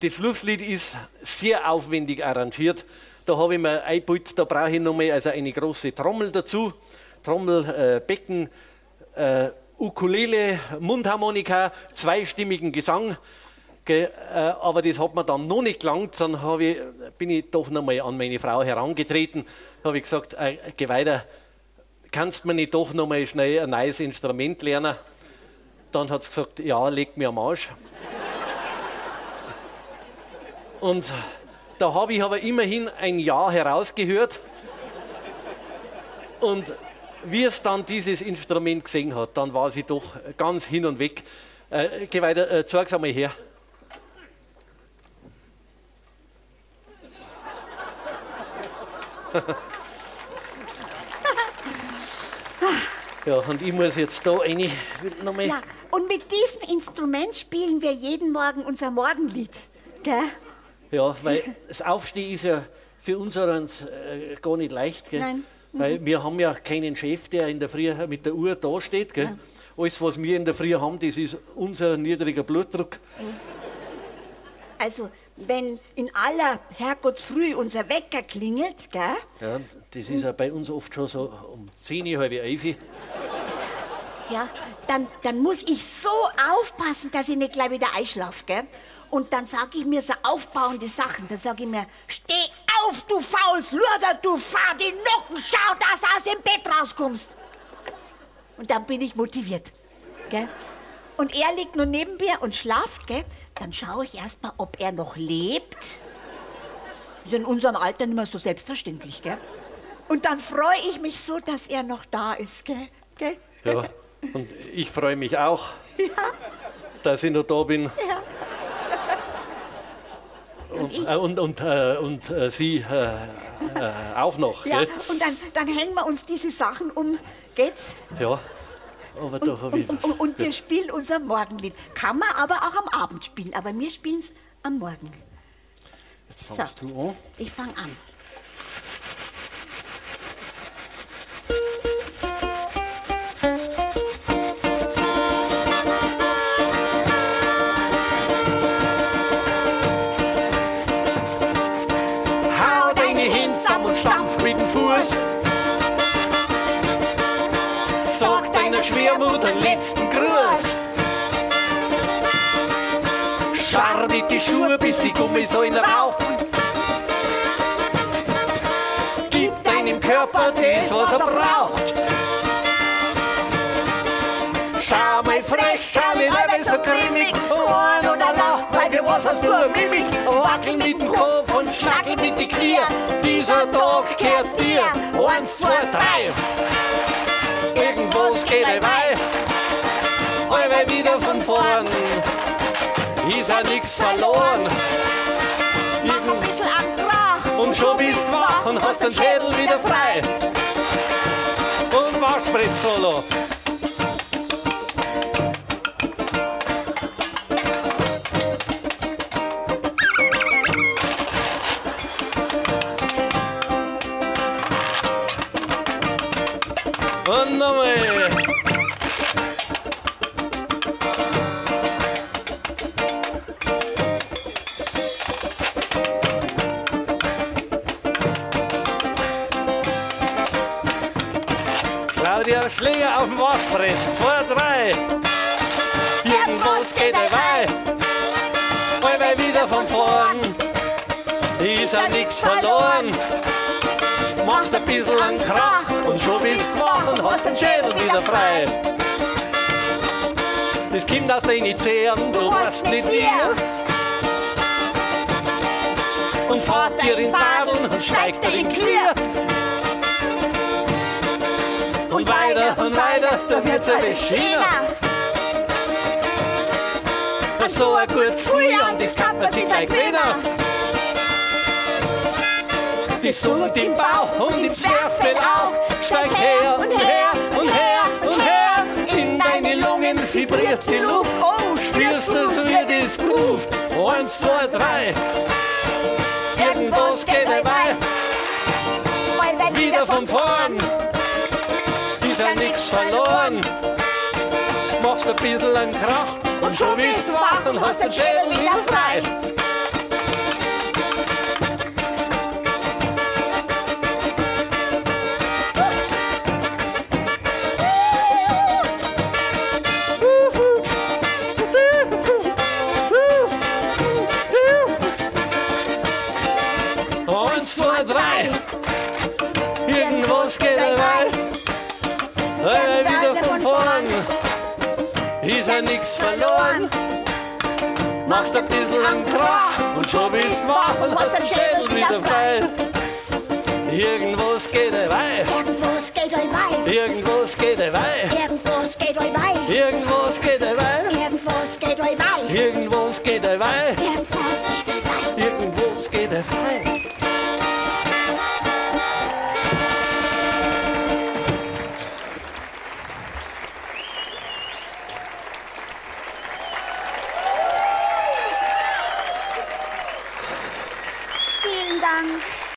Das Flusslied ist sehr aufwendig arrangiert. Da habe ich mir eingebaut, da brauche ich nochmal also eine große Trommel dazu. Trommel, Becken, Ukulele, Mundharmonika, zweistimmigen Gesang. Gell, aber das hat mir dann noch nicht gelangt. Dann bin ich doch nochmal an meine Frau herangetreten. Habe ich gesagt, geh weiter, kannst du mir nicht doch nochmal schnell ein neues Instrument lernen? Dann hat sie gesagt, ja, leg mir am Arsch. Und da habe ich aber immerhin ein Jahr herausgehört. Und wie es dann dieses Instrument gesehen hat, dann war sie doch ganz hin und weg. Geh weiter, zeig's einmal her. Ja, und ich muss jetzt da rein. Nochmal. Ja, und mit diesem Instrument spielen wir jeden Morgen unser Morgenlied. Gell? Ja, weil das Aufstehen ist ja für uns gar nicht leicht. Gell? Nein. Weil wir haben ja keinen Chef, der in der Früh mit der Uhr da steht. Gell? Nein. Alles, was wir in der Früh haben, das ist unser niedriger Blutdruck. Also, wenn in aller Herrgottsfrüh unser Wecker klingelt, gell? Ja, das ist ja bei uns oft schon so um 10, 10:30. Ja, dann muss ich so aufpassen, dass ich nicht gleich wieder einschlafe, gell? Und dann sag ich mir so aufbauende Sachen. Dann sag ich mir, steh auf, du faules Luder, du fahr die Nocken, schau, dass du aus dem Bett rauskommst. Und dann bin ich motiviert, gell? Und er liegt nur neben mir und schlaft, gell? Dann schaue ich erst mal, ob er noch lebt. Ist in unserem Alter nicht mehr so selbstverständlich, gell? Und dann freue ich mich so, dass er noch da ist, gell? Gell? Ja, und ich freue mich auch, ja, dass ich noch da bin. Ja. Und Sie auch noch. Ja, gell? Und dann hängen wir uns diese Sachen um, geht's? Ja. Aber da hab ich was. Und wir spielen unser Morgenlied. Kann man aber auch am Abend spielen, aber wir spielen es am Morgen. Jetzt fangst so du an. Ich fang an. Hau deine Hände zusammen und stampf mit dem Fuß. Sag deiner Schwermut einen letzten Gruß. Scharr mit die Schuhe, bis die Gummisäulen rauchen. Gib deinem Körper das, was er braucht. Schau mal frech, schau nicht alle so grimmig. Ohren oder Lauch, weil für was hast du eine Mimik? Wackel mit dem Kopf und schnackel mit die Knie. Dieser Tag kehrt dir. 1, 2, 3. Irgendwas geht dabei, allweil wieder von vorn, ist ja nix verloren. Mach ein bisschen an Krach und schon bist wach und hast den Schädel wieder frei. Und Waschbrett-Solo. Und nochmal. Claudia Schläger auf dem Waschbrett. 2, 3. Irgendwas geht dabei. Allweil wieder von vorn. Ist ja nix verloren. Machst ein bisschen einen Krach und schon bist wach und hast den Schädel wieder frei. Das kommt aus deinen Zehen, du weißt nicht wie. Und fahrt dir in Badeln und steigt dir in Knie. Und weiter und weiter, da wird's ein bisschen. So ein gutes Gefühl, an das kann man sich gleich gewinnen. Die Sonne im Bauch und im Zwerchfell auch. Steig her und her und her und her. In deine Lungen vibriert die Luft. Oh, spürst du, wie das groovt? 1, 2, 3. Irgendwas geht dabei. Wieder von vorn. Ist ja nix verloren. Machst ein bisschen einen Krach und schon bist du wach und hast den Schädel wieder frei. 1, 2, 3. Irgendwas geht dabei. Wieder von vorn. Ist ja nix verloren. Machst ein bisschen einen Krach und schon bist wach und hast den Schädel wieder frei. Irgendwas geht dabei. Irgendwas geht dabei. Irgendwas geht dabei. Irgendwas geht dabei. Irgendwas geht dabei. Irgendwas geht dabei. Irgendwas geht dabei. Irgendwas geht dabei. Irgendwas geht dabei. Vielen Dank.